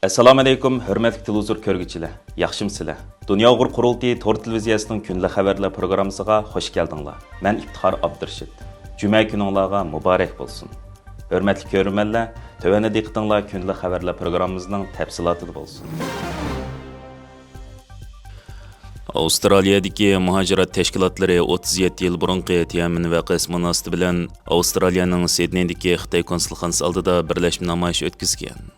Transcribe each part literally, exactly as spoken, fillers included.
ئەسسالامۇئەلەيكۇم، ھۆرمەتلىك تېلېۋىزور كۆرگۈچىلەر، ياخشىمۇسىلەر؟ دۇنيا ئۇيغۇر قۇرۇلتىيى تور تېلېۋىزىيەسىنىڭ كۈندىلىك خەۋەرلەر پروگراممىسىغا خۇش كەلدىڭلار. مەن ئىپتىخار ئابدۇرېشىت. جۈمە كۈنۈڭلارغا مۇبارەك بولسۇن. ھۆرمەتلىك كۆرۈرمەنلەر، تۆۋەندە دىققىتىڭلار كۈندىلىك خەۋەرلەر پروگراممىمىزنىڭ تەپسىلاتىدا بولسۇن. ئاۋسترالىيەدىكى مۇھاجىرات تەشكىلاتلىرى ئوتتۇز يەتتە يىل بۇرۇنقى تيەنئەنمېن ۋەقەسى مۇناسىۋىتى بىلەن ئاۋسترالىيەنىڭ سىدنېيدىكى خىتاي كونسۇلخانىسى ئالدىدا بىرلەشمە نامايىش ئۆتكۈزگەن.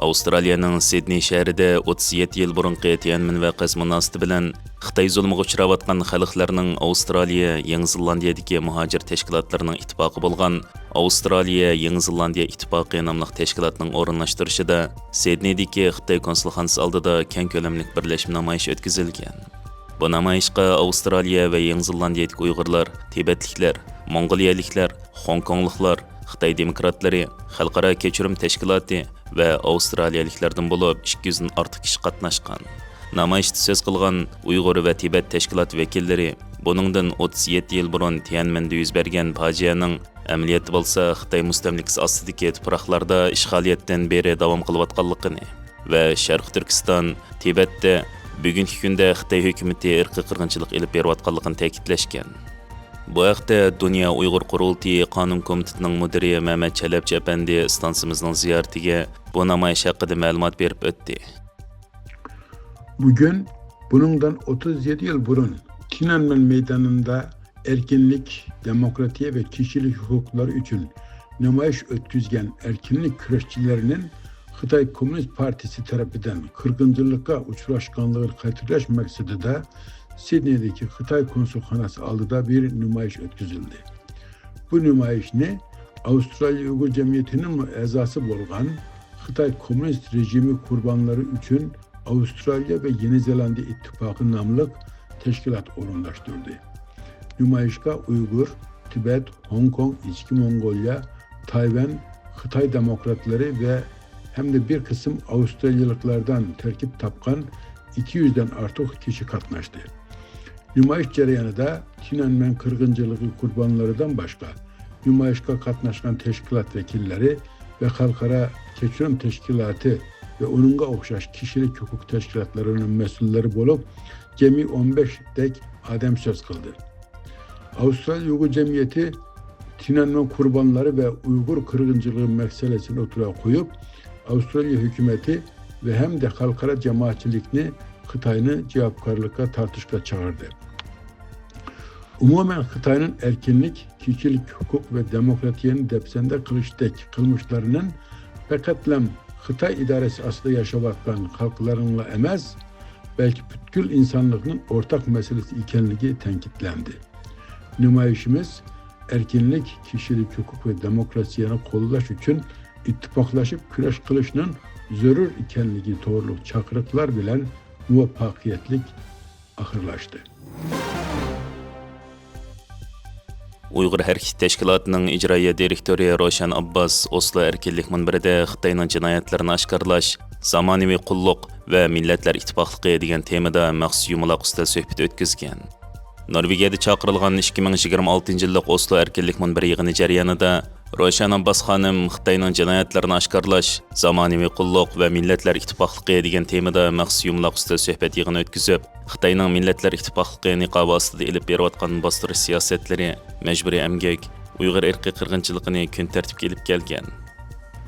ئاۋسترالىيەنىڭ سىدنېي شەھىرىدە ئوتتۇز يەتتە يىل بۇرۇنقى تيەنئەنمېن ۋەقەسى مۇناسىۋىتى بىلەن خىتاي زۇلمىغا ئۇچراۋاتقان خەلقلەرنىڭ ئاۋسترالىيە، يېڭى زېلاندىيەدىكى مۇھاجىر تەشكىلاتلىرىنىڭ ئىتتىپاقى بولغان ئاۋسترالىيە، يېڭى زېلاندىيە ئىتتىپاقى ناملىق تەشكىلاتنىڭ ئورۇنلاشتۇرۇشىدا سىدنېيدىكى خىتاي كونسۇلخانىسى ئالدىدا كەڭ كۆلەملىك بىرلەشمە نامايىش ئۆتكۈزۈلگەن. بۇ نامايىشقا ئاۋسترالىيە ۋە يېڭى زېلاندىيەدىكى ئۇيغۇرلار، تىبەتلىكلەر، موڭغۇلىيەلىكلەر، خوڭكوڭلۇقلار، خىتاي دېموكراتلىرى، خەلقئارا كەچۈرۈم تەشكىلاتى ۋە ئاۋسترالىيەلىكلەردىن بولۇپ ئىككى يۈزدىن ئارتۇق كىشى قاتناشقان. نامايىشتا سۆز قىلغان ئۇيغۇر ۋە تىبەت تەشكىلات ۋەكىللىرى بۇنىڭدىن ئوتتۇز يەتتە يىل بۇرۇن تيەنئەنمېندە يۈز بەرگەن پاجىئەنىڭ ئەمەلىيەتتە بولسا خىتاي مۇستەملىكىسى ئاستىدىكى تۇپراقلاردا ئىشغالىيەتتىن بېرى داۋام قىلىۋاتقانلىقىنى ۋە شەرقىي تۈركىستان، تىبەتتە بۈگۈنكى كۈندە خىتاي ھۆكۈمىتى ئىرقىي قىرغىنچىلىق ئېلىپ بېرىۋاتقانلىقىنى تەكىتلەشكەن. بۇ ھەقتە دۇنيا ئۇيغۇر قۇرۇلتىيى قانۇن كومىتېتىنىڭ مۇدىرى مەمەت چەلەپچى ئەپەندى ئىستانسىمىزنىڭ زىيارىتىگە بۇ نامايىش ھەققىدە مەلۇمات بېرىپ ئۆتتى. بۈگۈن بۇنىڭدىن ئوتتۇز يەتتە يىل بۇرۇن تيەنئەنمېن مەيدانىدا ئەركىنلىك، دېموكراتىيە ۋە كىشىلىك ھوقۇقلار ئۈچۈن نامايىش ئۆتكۈزگەن ئەركىنلىك كۈرەشچىلىرىنىڭ خىتاي كوممۇنىست پارتىيىسى تەرىپىدىن قىرغىنچىلىققا ئۇچراشقانلىقىنى خاتىرىلەش مەقسىتىدە سىدنېيدىكى خىتاي كونسۇلخانىسى ئالدىدا بىر نامايىش ئۆتكۈزۈلدى. بۇ نامايىشنى ئاۋسترالىيە ئۇيغۇر جەمئىيىتىنىڭ ئەزاسى بولغان خىتاي كوممۇنىست رېجىمى قۇربانلىرى ئۈچۈن ئاۋسترالىيە ۋە يېڭى زېلاندىيە ئىتتىپاقى ناملىق تەشكىلات ئورۇنلاشتۇردى. نامايىشقا ئۇيغۇر، تىبەت، خوڭكوڭ، ئىچكى موڭغۇلىيە، تايۋەن، خىتاي دېموكراتلىرى ۋە ھەمدە بىر قىسىم ئاۋسترالىيىلىقلاردىن تەركىب تاپقان ئىككى يۈزدىن ئارتۇق كىشى قاتناشتى. نامايىش جەريانىدا تيەنئەنمېن قىرغىنچىلىقى قۇربانلىرىدىن باشقا، نامايىشقا قاتناشقان تەشكىلات ۋەكىللىرى ۋە خەلقئارا كەچۈرۈم تەشكىلاتى ۋە ئۇنىڭغا ئوخشاش كىشىلىك ھوقۇق تەشكىلاتلىرىنىڭ مەسئۇللىرى بولۇپ، جەمئىي ئون بەشتەك ئادەم سۆز قىلدى. ئاۋسترالىيە ئۇيغۇر جەمئىيىتى تيەنئەنمېن قۇربانلىرى ۋە ئۇيغۇر قىرغىنچىلىقى مەسىلىسىنى ئوتتۇرىغا قويۇپ، ئاۋسترالىيە ھۆكۈمىتى ۋە ھەمدە خەلقئارا جامائەتچىلىكنى خىتاينى جاۋابكارلىققا تارتىشقا چاقىردى. ئومۇمەن، خىتاينىڭ ئەركىنلىك، كىشىلىك ھوقۇق ۋە دېموكراتىيەنى دەپسەندە قىلىشتەك قىلمىشلىرىنىڭ پەقەتلا خىتاي ئىدارىسى ئاستىدا ياشاۋاتقان خەلقلەرنىڭلا ئەمەس، بەلكى پۈتكۈل ئىنسانلىقنىڭ ئورتاق مەسىلىسى ئىكەنلىكى تەكىتلەندى. نامايىشىمىز ئەركىنلىك، كىشىلىك ھوقۇق ۋە دېموكراتىيەنى قوللاش ئۈچۈن ئىتتىپاقلىشىپ كۈرەش قىلىشنىڭ زۆرۈر ئىكەنلىكى توغرۇلۇق چاقىرىقلار بىلەن مۇۋەپپەقىيەتلىك ئاخىرلاشتى. ئۇيغۇر ھەرىكىتى تەشكىلاتىنىڭ ئىجرائىيە دىرېكتورى روشەن ئابباس ئوسلو ئەركىنلىك مۇنبىرىدە خىتاينىڭ جىنايەتلىرىنى ئاشكارىلاش زامانىۋى قۇللۇق ۋە مىللەتلەر ئىتتىپاقلىقى دېگەن تېمىدا مەخسۇس يۇمىلاق ئۈستەل سۆھبىتى ئۆتكۈزگەن. نورۋېگىيەدە چاقىرىلغان ئىككى مىڭ يىگىرمە ئالتىنچى يىللىق ئوسلو ئەركىنلىك مۇنبىرى يىغىنى جەريانىدا روشەن ئابباس خانىم خىتاينىڭ جىنايەتلىرىنى ئاشكارىلاش، زامانىۋى قۇللۇق ۋە مىللەتلەر ئىتتىپاقلىقى دېگەن تېمىدا مەخسۇس يۇمىلاق ئۈستەل سۆھبەت يىغىنى ئۆتكۈزۈپ، خىتاينىڭ مىللەتلەر ئىتتىپاقلىقى نىقابى ئاستىدا ئېلىپ بېرىۋاتقان باستۇرۇش سىياسەتلىرى، مەجبۇرىي ئەمگەك، ئۇيغۇر ئىرقىي قىرغىنچىلىقىنى كۈن تەرتىپكە ئېلىپ كەلگەن.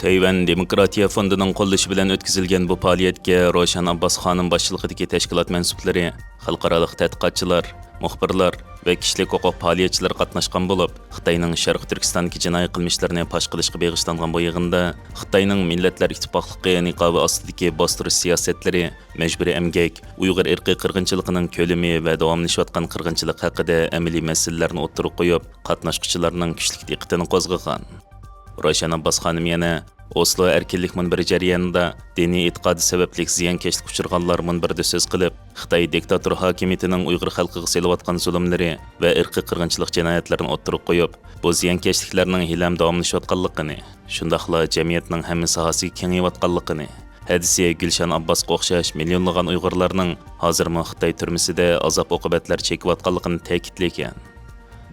تەيۋەن دېموكراتىيە فوندىنىڭ قوللىشى بىلەن ئۆتكۈزۈلگەن بۇ پائالىيەتكە روشەن ئابباس خانىم باشچىلىقىدىكى تەشكىلات مەنسۇپلىرى، خەلقئارالىق تەتقىقاتچىلار، مۇخبىرلار ۋە كىشىلىك ھوقۇق پائالىيەتچىلىرى قاتناشقان بولۇپ، خىتاينىڭ شەرقىي تۈركىستاندىكى جىنايى قىلمىشلىرىنى پاش قىلىشقا بېغىشلانغان بۇ يىغىندا خىتاينىڭ مىللەتلەر ئىتتىپاقلىقى نىقابى ئاستىدىكى باستۇرۇش سىياسەتلىرى، مەجبۇرىي ئەمگەك، ئۇيغۇر ئىرقىي قىرغىنچىلىقىنىڭ كۆلىمى ۋە داۋاملىشىۋاتقان قىرغىنچىلىق ھەققىدە ئەمەلىي مەسىلىلەرنى ئوتتۇرىغا قويۇپ، قاتناشقۇچىلارنىڭ كۈچلۈك دىققىتىنى قوزغىغان. روشەن ئابباس خانىم يەنە ئوسلو ئەركىنلىك مۇنبىرى جەريانىدا دىنىي ئېتىقادى سەۋەبلىك زىيانكەشلىككە ئۇچرىغانلار مۇنبىرىدە سۆز قىلىپ، خىتاي دىكتاتور ھاكىمىيىتىنىڭ ئۇيغۇر خەلقىگە سېلىۋاتقان زۇلۇملىرى ۋە ئىرقىي قىرغىنچىلىق جىنايەتلىرىنى ئوتتۇرىغا قويۇپ، بۇ زىيانكەشلىكلەرنىڭ ھېلىھەم داۋاملىشىۋاتقانلىقىنى، شۇنداقلا جەمئىيەتنىڭ ھەممە ساھەسىگە كېڭىيىۋاتقانلىقىنى، ھەدىسى گۈلشان ئابباسقا ئوخشاش مىليونلىغان ئۇيغۇرلارنىڭ ھازىرمۇ خىتاي تۈرمىسىدە ئازاب-ئوقۇبەتلەر چېكىۋاتقانلىقىنى تەكىتلىگەن.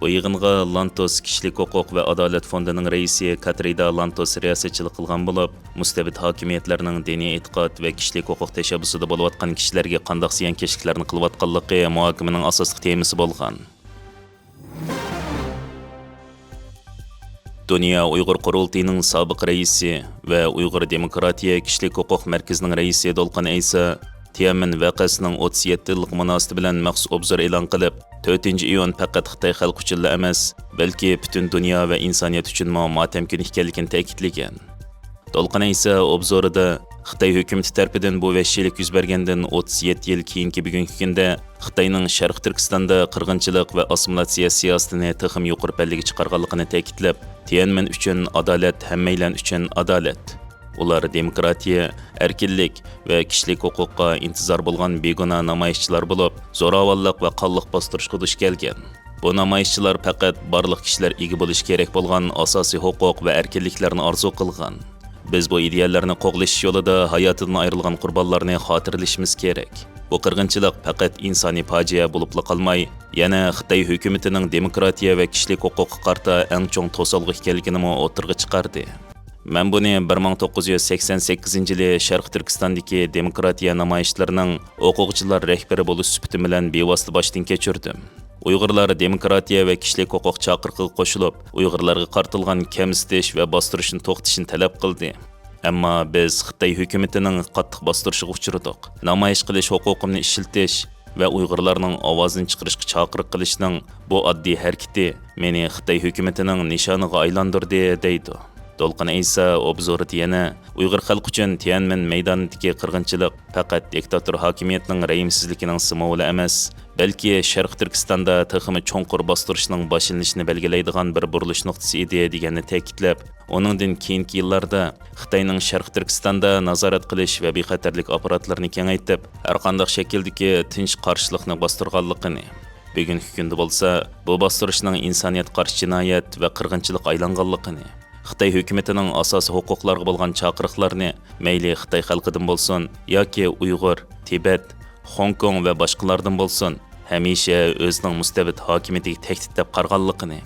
بۇ يىغىنغا لانتوس كىشىلىك ھوقۇق ۋە ئادالەت فوندىنىڭ رەئىسى كاترىدا لانتوس رىياسەتچىلىك قىلغان بولۇپ، مۇستەبىت ھاكىمىيەتلەرنىڭ دىنىي ئېتىقاد ۋە كىشىلىك ھوقۇق تەشەببۇسىدا بولۇۋاتقان كىشىلەرگە قانداق زىيانكەشلىكلەرنى قىلىۋاتقانلىقى مۇھاكىمىنىڭ ئاساسلىق تېمىسى بولغان. دۇنيا ئۇيغۇر قۇرۇلتىيىنىڭ سابىق رەئىسى ۋە ئۇيغۇر دېموكراتىيە كىشىلىك ھوقۇق مەركىزىنىڭ رەئىسى دولقۇن ئەيسا تيەنمىن ۋەقەسىنىڭ ئوتتۇز يەتتە يىللىقى مۇناسىۋىتى بىلەن مەخسۇس ئوبزور ئېلان قىلىپ، تۆتىنچى ئىيۇن پەقەت خىتاي خەلقى ئۈچۈنلا ئەمەس، بەلكى پۈتۈن دۇنيا ۋە ئىنسانىيەت ئۈچۈنمۇ ماتەم كۈنى ئىكەنلىكىنى تەكىتلىگەن. دولقۇن ئەيسا ئوبزورىدا خىتاي ھۆكۈمىتى تەرىپىدىن بۇ ۋەھشىيلىك يۈز بەرگەندىن ئوتتۇز يەتتە يىل كېيىنكى بۈگۈنكى كۈندە خىتاينىڭ شەرقىي تۈركىستاندا قىرغىنچىلىق ۋە ئاسسىمىلياتسىيە سىياسىتىنى تېخىمۇ يۇقىرى پەللىگە چىقارغانلىقىنى تەكىتلەپ، تيەنمېن ئۈچۈن ئادالەت ھەممەيلەن ئۈچۈن ئادالەت. ئۇلار دېموكراتىيە، ئەركىنلىك ۋە كىشىلىك ھوقۇققا ئىنتىزار بولغان بىگۇناھ نامايىشچىلار بولۇپ، زوراۋانلىق ۋە قانلىق باستۇرۇشقا دۇچ كەلگەن. بۇ نامايىشچىلار پەقەت بارلىق كىشىلەر ئىگە بولۇشى كېرەك بولغان ئاساسىي ھوقۇق ۋە ئەركىنلىكلەرنى ئارزۇ قىلغان. بىز بۇ ئىدىيەلەرنى قوغلىشىش يولىدا ھاياتىدىن ئايرىلغان قۇربانلارنى خاتىرىلىشىمىز كېرەك. بۇ قىرغىنچىلىق پەقەت ئىنسانىي پاجىئە بولۇپلا قالماي، يەنە خىتاي ھۆكۈمىتىنىڭ دېموكراتىيە ۋە كىشىلىك ھوقۇققا قارىتا ئەڭ چوڭ توسالغۇ ئىكەنلىكىنىمۇ ئوتتۇرىغا چىقاردى. مەن بۇنى بىر مىڭ توققۇز يۈز سەكسەن سەككىزىنچى يىلى شەرقىي تۈركىستاندىكى دېموكراتىيە نامايىشلىرىنىڭ ئوقۇغۇچىلار رەھبىرى بولۇش سۈپىتىم بىلەن بىۋاسىتە باشتىن كەچۈردۈم. ئۇيغۇرلار دېموكراتىيە ۋە كىشىلىك ھوقۇق چاقىرىقىغا قوشۇلۇپ، ئۇيغۇرلارغا قارىتىلغان كەمسىتىش ۋە باستۇرۇشنى توختىتىشنى تەلەپ قىلدى. ئەمما بىز خىتاي ھۆكۈمىتىنىڭ قاتتىق باستۇرۇشىغا ئۇچرىدۇق. نامايىش قىلىش ھوقۇقۇمنى ئىشلىتىش ۋە ئۇيغۇرلارنىڭ ئاۋازىنى چىقىرىشقا چاقىرىق قىلىشنىڭ بۇ ئاددىي ھەرىكىتى مېنى خىتاي ھۆكۈمىتىنىڭ نىشانىغا ئايلاندۇردى، دەيدۇ. دولقۇن ئەيسا ئوبزورىدا يەنە ئۇيغۇر خەلقى ئۈچۈن تيەنمېن مەيدانىدىكى قىرغىنچىلىق پەقەت دىكتاتور ھاكىمىيەتنىڭ رەھىمسىزلىكىنىڭ سىمۋولى ئەمەس، بەلكى شەرقىي تۈركىستاندا تېخىمۇ چوڭقۇر باستۇرۇشنىڭ باشلىنىشىنى بەلگىلەيدىغان بىر بۇرۇلۇش نۇقتىسى ئىدى، دېگەننى تەكىتلەپ، ئۇنىڭدىن كېيىنكى يىللاردا خىتاينىڭ شەرقىي تۈركىستاندا نازارەت قىلىش ۋە بىخەتەرلىك ئاپپاراتلىرىنى كېڭەيتىپ، ھەرقانداق شەكىلدىكى تىنچ قارشىلىقنى باستۇرغانلىقىنى، بۈگۈنكى كۈندە بولسا بۇ باستۇرۇشنىڭ ئىنسانىيەتكە قارشى جىنايەت ۋە قىرغىنچىلىققا ئايلانغانلىقىنى، خىتاي ھۆكۈمىتىنىڭ ئاساسىي ھوقۇقلارغا بولغان چاقىرىقلارنى مەيلى خىتاي خەلقىدىن بولسۇن ياكى ئۇيغۇر، تىبەت، خوڭكوڭ ۋە باشقىلاردىن بولسۇن، ھەمىشە ئۆزىنىڭ مۇستەبىت ھاكىمىيىتىگە تەھدىت دەپ قارىغانلىقىنى،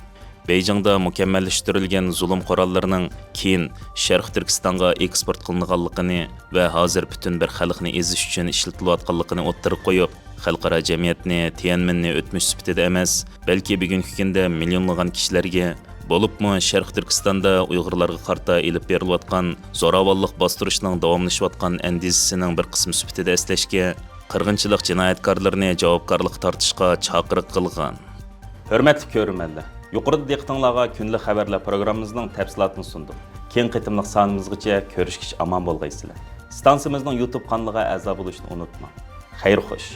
بېيجىڭدا مۇكەممەللەشتۈرۈلگەن زۇلۇم قوراللىرىنىڭ كېيىن شەرقىي تۈركىستانغا ئېكسپورت قىلىنغانلىقىنى ۋە ھازىر پۈتۈن بىر خەلقنى ئېزىش ئۈچۈن ئىشلىتىلىۋاتقانلىقىنى ئوتتۇرىغا قويۇپ، خەلقئارا جەمئىيەتنى تيەنمېننى ئۆتمۈش سۈپىتىدە ئەمەس، بەلكى بۈگۈنكى كۈندە مىليونلىغان كىشىلەرگە، بولۇپمۇ شەرقىي تۈركىستاندا ئۇيغۇرلارغا قارىتا ئېلىپ بېرىلىۋاتقان زوراۋانلىق باستۇرۇشنىڭ داۋاملىشىۋاتقان ئەندىزىسىنىڭ بىر قىسمى سۈپىتىدە ئەسلەشكە، قىرغىنچىلىق جىنايەتكارلىرىنى جاۋابكارلىققا تارتىشقا چاقىرىق قىلغان. ھۆرمەتلىك كۆرۈرمەنلەر، يۇقىرىدا دىققىتىڭلارغا كۈندىلىك خەۋەرلەر پروگراممىمىزنىڭ تەپسىلاتىنى سۇندۇق. كېيىنكى قېتىملىق سانىمىزغىچە كۆرۈشكىچە ئامان بولغايسىلەر. ئىستانسىمىزنىڭ يۇتۇب قانىلىغا ئەزا بولۇشنى ئۇنتۇماڭ. خەير خوش.